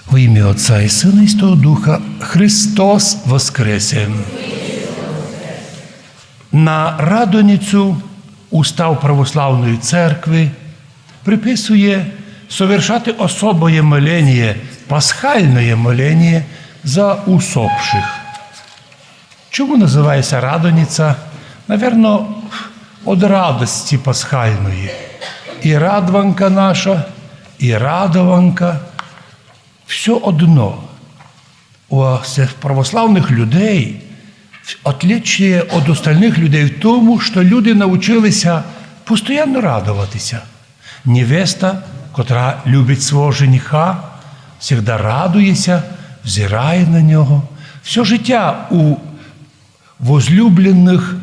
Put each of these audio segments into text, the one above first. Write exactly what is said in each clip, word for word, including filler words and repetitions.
Во имя Отца и Сына и Святого Духа. Христос воскресе! На Радоницю устав православної церкви приписує совершати особоє моленіє, пасхальноє моленіє за усопших. Чому называє ся Радониця? Наверно, од радости пасхальної. И радванка наша, и радованка, всьо одно. У сих православных людей отличіє од остальных людей в тому, што люди научили ся постоянно радовати ся. Невеста, котра любить свого жениха, всегда радує ся, взирає на нього. Всьо життя у возлюбленых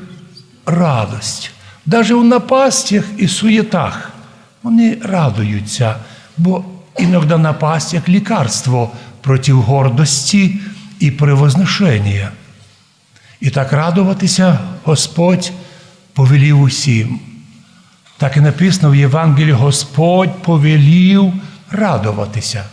радость. Даже у напастях и суєтах они радують ся, бо иногда напасть як лікарство проти гордости и превозношенія. И так радовати ся Господь повелів усім. Так и написано в Євангелії: Господь повелів радовати ся.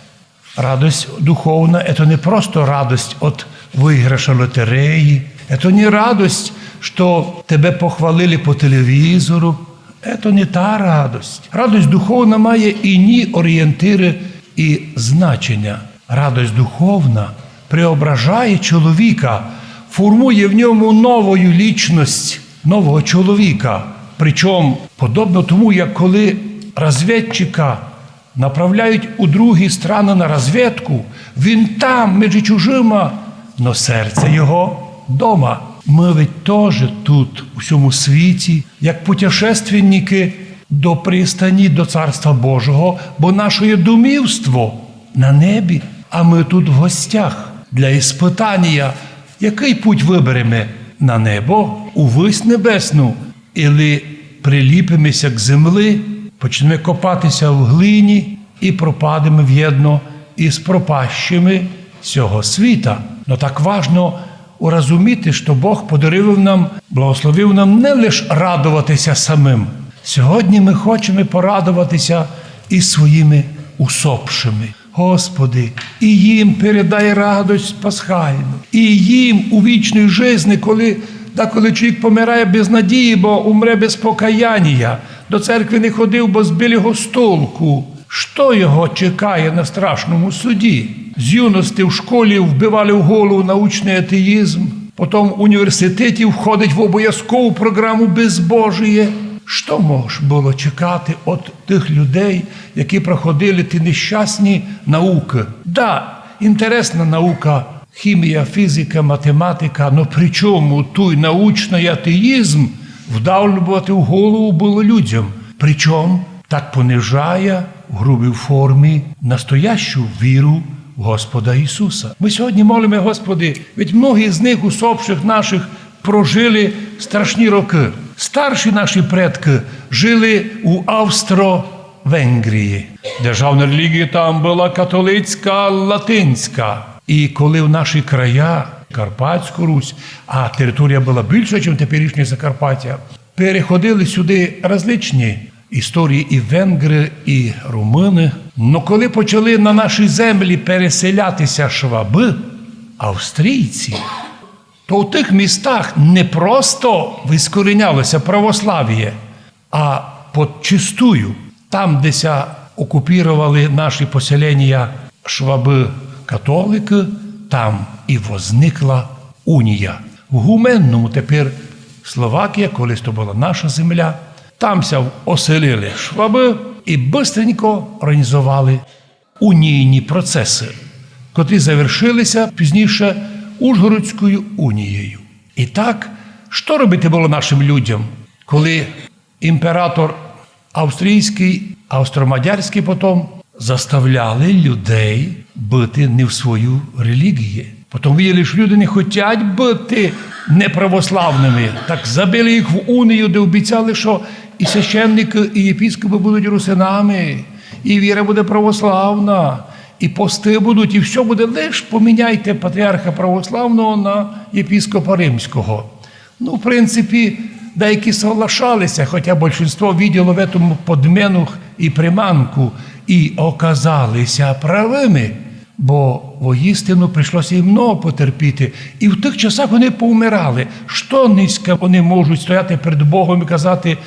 Радость духовна — это не просто радость от выиграша лотереї, это не радость, што тебе похвалили по телевізору. Это не та радость. Радость духовна має ині орієнтиры и значеня. Радость духовна преображає чоловіка, формує в ньому нову лічность, нового чоловіка. Причому подобно тому, як коли розвідчика направляють у другі страны на розвідку, він там, межи чужыма, но серце його дома. Мы ведь тоже тут, у сьому світі, як путешественники до пристані, до Царства Божого, бо нашоє домівство на небі, а мы тут в гостях. Для испытанія, якый путь выбереме: на небо, увысь небесну, или приліпиме ся к земли, почнеме копати ся в глині и пропадеме вєдно из пропащими сього світа. Но так важно урозуміти, што Бог подаровав нам, благословив нам не лиш радовати ся самым. Сьогодні мы хочеме порадовати ся и своїми усопшими. Господи, и їм передай радость пасхальну, и їм у вічній жизни, коли даколи чоловік помирає без надії, бо умре без покаянія, до церкви не ходив, бо збили го з толку. Што його чекає на страшному суді? З юности в школі вбивали в голову научный атеїзм, потом в університеті входить в обовязкову програму безбожіє. Што мож было чекати од тых людей, які проходили ті нещасні наукы? Да, інтересна наука, хімія, фізика, математика, но при чому туй научный атеїзм вдавлювати в голову было людям? Причому так понижає в грубій формі настоящу віру в Господа Ісуса. Мы сьогодні молиме: Господи, ведь многі з них, усопших наших, прожили страшні рокы. Старші наші предкы жили у Австро-Венгрії. Державна релігія там была католицька, латинська. И коли в наші края, Карпатську Русь, а територія была більша, чим теперішнє Закарпаття, переходили сюды различні історії, и венгры, и румыны. Но коли почали на наші землі переселяти ся швабы, австрійці, то в тых містах не просто искоріняло ся православіє, а подчистую. Там, де ся окупіровали наші поселенія швабы-католикы, там и возникла унія. В Гуменному, тепер Словакія, колись то была наша земля, там ся оселили швабы и быстренько організовали унійні процесы, котрі завершили ся пізніше Ужгородською унією. И так, што робити было нашым людям, коли імператор австрійськый, австро-мадярськый потом заставляли людей быти не в свою релігії? Потом виділи, што люди не хотять быти неправославными, так забили їх в унію, де обіцяли, што и священникы, и єпископы будуть русинами, и віра буде православна, и посты будуть, и всьо буде, лиш поміняйте патріарха православного на єпископа римського. Ну, в принципі, деякі соглашалися, хоча большинство виділо в этому подмену і приманку, і оказалися правыми, бо воістину прийшлося їм много потерпіти. І в тых часах вони повмирали. Што нынька вони можуть стояти перед Богом і казати,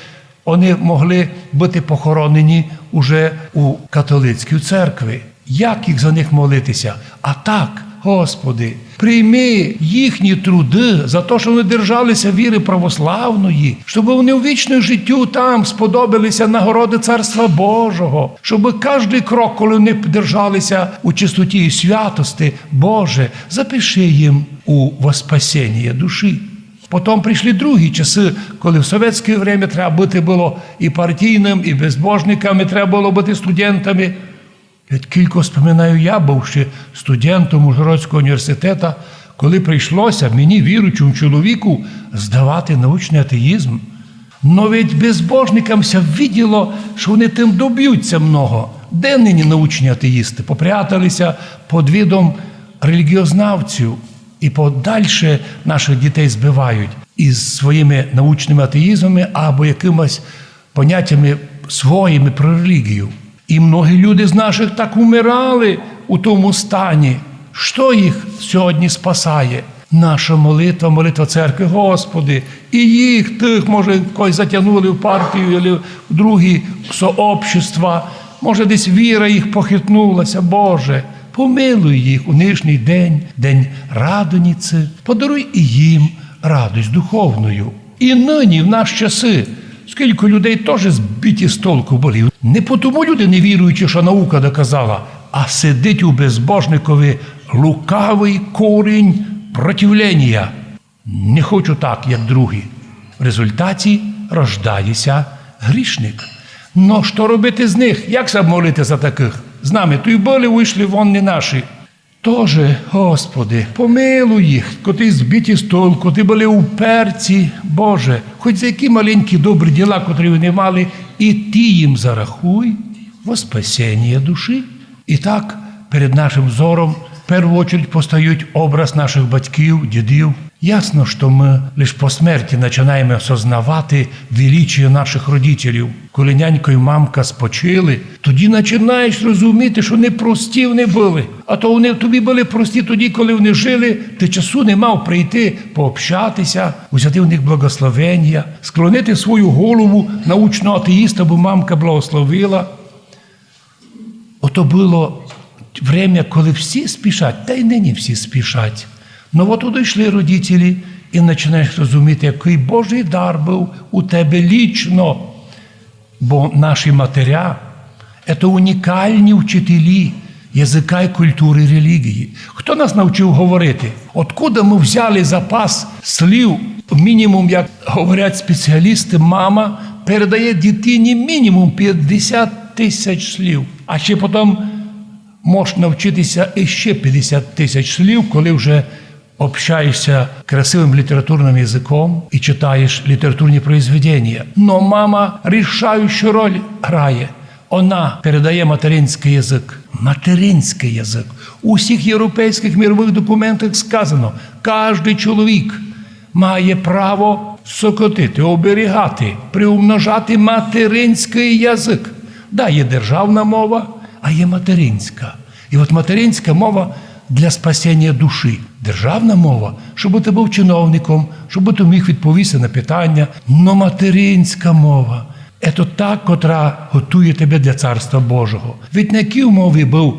вони могли быти похоронені уже у католицькій церкви. Як їх за них молитися? А так, Господи, прийми їхні труды за то, што вони держалися віры православної, щоб вони у вічному життю там сподобилися нагороды Царства Божого, щоб каждый крок, коли вони держалися у чистоті і святости, Боже, запиши їм у воспасеніє душі. Потом прийшли другі часы, коли в совєтське время треба быти было і партійным, і безбожниками, треба было быти студентами. Ведь кілько споминаю, я быв ще студентом Ужгородського університета, коли прийшлося мені, віруючому чоловіку, здавати научный атеїзм. Но ведь безбожникам ся виділо, што вони тым доб'ються много. Де нині научні атеїсты? Попряталися під видом релігіознавців і подальше наших дітей збивають із своїми научными атеїзмами або якимось понятями своїми про релігію. І многі люди з наших так умирали у тому стані. Што їх сьогодні спасає? Наша молитва, молитва церкви: Господи, і їх тых, може, когось затягнули в партію або в другі сообщества, може, десь віра їх похитнулася. Боже, помилуй їх у нынішній день, день Радоніці, подаруй і їм радость духовною. І нині, в наші часы, скілько людей тоже збиті з толку были. Не потому люди не віруючі, што наука доказала, а сидить у безбожникові лукавый корінь противленія. Не хочу так, як другі. В результаті рождає ся грішник. Но што робити з них? Як ся молити за такых? З нами туй были, вышли вон не наші. Тоже, Господи, помилуй їх, котрі збиті з толку, котрі были уперті, Боже, хоть за які маленькі добрі діла, котрі вони мали, і ті їм зарахуй во спасеніє душі. І так перед нашим взором в перву очередь постають образ наших батьків, дідів. Ясно, што мы лиш по смерті начинаєме осознавати величіє наших родителів. Коли нянько і мамка спочили, тоді начинаєш розуміти, што непрості вони были. А то вони тобі были прості тоді, коли вони жили, ты часу не мав прийти, пообщатися, узяти в них благословенія, склонити свою голову научного атеїста, бо мамка благословила. Ото было время, коли всі спішать, та й нині всі спішать. Но от одійшли родителі, і начинаєш розуміти, якый Божий дар быв у тебе лічно. Бо наші матеря — это унікальні вчителі языка і культуры, релігії. Хто нас навчив говорити? Откуда мы взяли запас слів? Мінімум, як говорять спеціалісты, мама передає дитині мінімум пятдесят тисяч слів. А ще потом можеш навчитися іще пятдесят тисяч слів, коли вже общаєшся красивым літературным языком і читаєш літературні произведенія. Но мама рішаючу роль грає. Она передає материнськый язык. Материнськый язык. У всіх європейськых мировых документах сказано: каждый чоловік має право сокотити, оберігати, приумножати материнськый язык. Да, є державна мова, а є материнська. І от материнська мова для спасеніє душі. Державна мова, щоб ты быв чиновником, щоб ты міг відповісти на питаня. Но материнська мова — это та, котра готує тебе для Царства Божого. Ведь на якій мові быв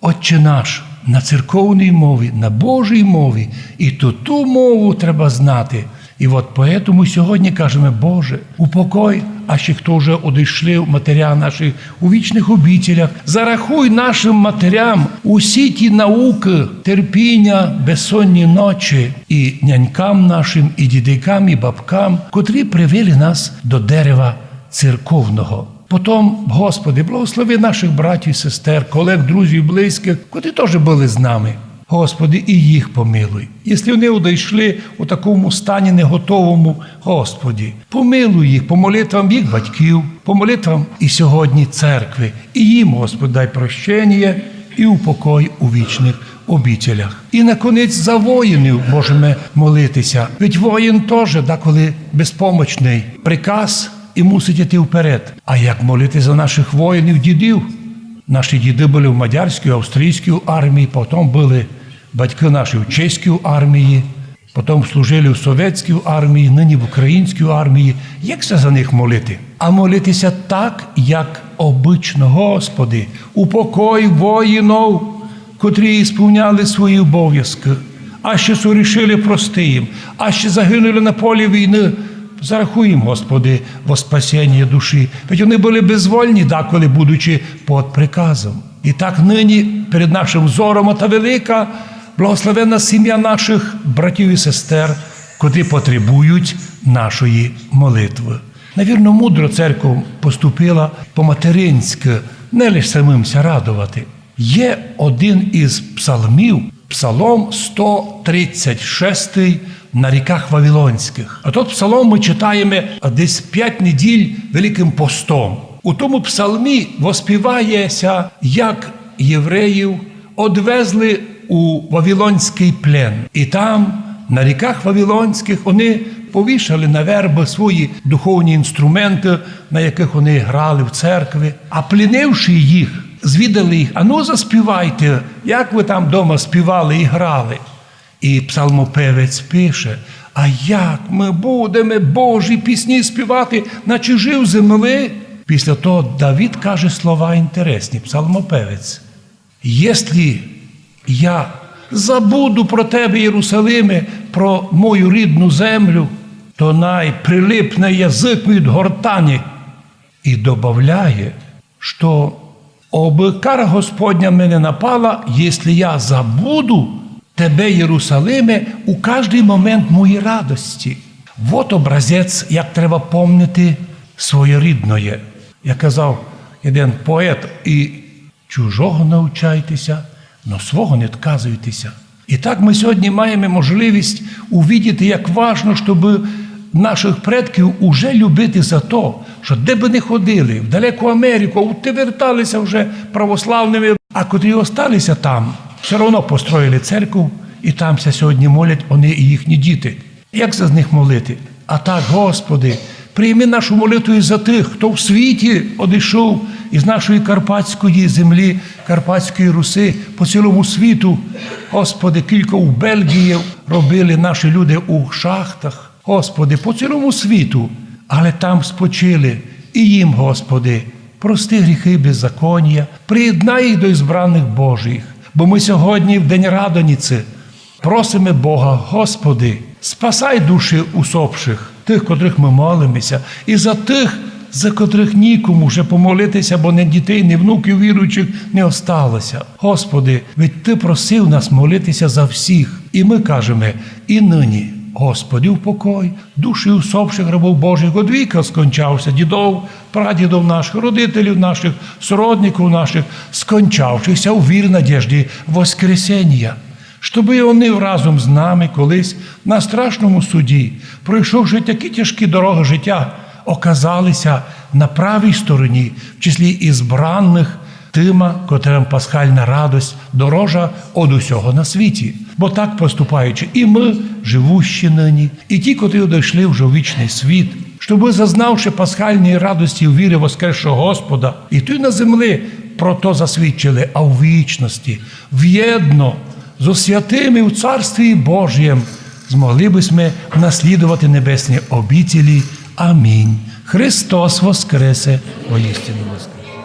Отче наш? На церковній мові, на Божій мові. І ту, ту мову треба знати. І от поетому сьогодні кажеме: Боже, упокой, а ще хто вже одійшли матеря наші у вічных обітелях, зарахуй нашым матерям усі ті наукы, терпіня, безсонні ночі, і нянькам нашым, і дідикам, і бабкам, котрі привели нас до дерева церковного. Потом, Господи, благослови нашых братів і сестер, колег, друзів, близькых, котрі тоже были з нами. Господи, і їх помилуй. Якщо вони одійшли у такому стані неготовому, Господи, помилуй їх по молитвам їх батьків, по молитвам і сьогодні церкви. І їм, Господи, дай прощеніє і упокой у вічных обітелях. І наконець за воїнів можеме молити ся. Ведь воїн тоже деколи безпомочный. Приказ і мусить іти вперед. А як молити за наших воїнів, дідів? Наші діды были в мадярській, австрійській армії, потом были батькы наші в чеській армії, потом служили в совєтській армії, нині в українській армії. Як ся за них молити? А молити ся так, як обычно: Господи, упокой воїнов, котрі ісполняли свої обовязкы, а ще сорішили, прости їм, а ще загинули на полі війны, зарахуй їм, Господи, во спасеніє душі. Ведь они были безвольні деколи, будучи під приказом. І так нині перед нашим взором та велика благословенна сім'я наших братів і сестер, котрі потребують нашої молитвы. Навірно, мудро церква поступила по-материнськы, не лиш самим ся радовати. Є один із псалмів, псалом сто тридцять шестый, «На ріках вавилонськых». А тот псалом мы читаєме десь пять неділь Великым постом. У тому псалмі воспіває ся, як євреїв одвезли у вавилонськый плен. І там, на ріках вавилонськых, они повішали на вербы свої духовні інструменты, на якых они грали в церкви. А пленивши їх, звідали їх: «Ану, заспівайте, як вы там дома співали і грали». І псалмопевець пише: «А як мы будеме Божі пісні співати на чужій землі?» Після того Давид каже слова інтересні, псалмопевець: «Єслі я забуду про тебе, Єрусалиме, про мою рідну землю, то най прилипне язык мій до гортані». І добавляє, што обы кара Господня мене напала, єслі я забуду тебе, Єрусалиме, у каждый момент моєї радості. Вот образець, як треба помнити своє рідноє. Як казав єден поет: «І чужого научайте ся, но свого не отказуйте ся». І так мы сьогодні маєме можливість увидіти, як важно, щоб наших предків уже любити за то, што де бы не ходили, в далеку Америку, а ут вертали ся вже православными, а котрі остали ся там, всьо равно построїли церкву, і там ся сьогодні молять они і їхні діти. Як за них молити? А так, Господи, прийми нашу молитву і за тых, хто в світі одійшов із нашої карпатської землі, Карпатської Руси, по цілому світу. Господи, кілько у Бельгії робили наші люди у шахтах. Господи, по цілому світу, але там спочили. І їм, Господи, прости гріхы і беззаконія, приєднай їх до избраных Божих. Бо мы сьогодні в День Радониці просиме Бога: Господи, спасай душі усопших, тых, котрых мы молиме ся, і за тых, за котрых нікому вже помолити ся, бо ні дітей, ні внуків віруючих не остало ся. Господи, ведь Ты просив нас молити ся за всіх. І мы кажеме і нині: Господи, упокой душі усопших рабов Божих, од віка скончавших дідов, прадідов наших, родителів наших, сродників наших, скончавших ся у вірі, надежді воскресенія, щобы і они разом з нами колись на страшному суді, пройшовши такі тяжкі дорогы життя, оказали ся на правій стороні, в числі избраных тыма, котрым пасхальна радость дорожа од усього на світі. Бо так поступаючи, і мы, живущі нині, і ті, котрі одійшли вже у вічный світ, щобы, зазнавши пасхальної радості у вірі воскресшого Господа, і туй на землі про то засвідчили, а у вічности, вєдно зо святыми у Царстві Божієм, змогли бы сьме наслідовати небесні обітелі. Амінь. Христос воскресе! Воістину воскресе!